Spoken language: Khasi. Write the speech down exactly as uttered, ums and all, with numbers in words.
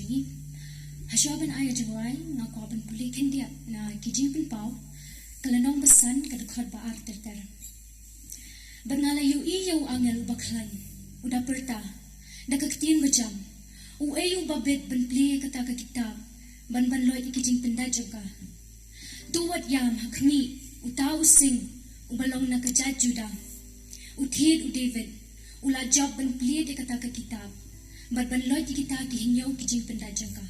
Hashwa ban ai jingrwai nga kwah ban pule khyndiat na Ki Jingpynpaw, ka lynnong ba san, ka dkhot ba ar ter ter. Bad nga la ïohi ïa u angel uba khlaiñ, u da pyrta da ka ktien ba jam, uei uba bit ban plie ïa kata ka kitab, ban ban loit ïa ki jingpyndait jong ka? To wat ïam, ha khmih, uta u sing uba long na ka jait Judah, u thied u David, u la jop ban plie ïa kata ka kitab, bad ban loit ïa kita ki hynñiew ki jingpyndait jong ka.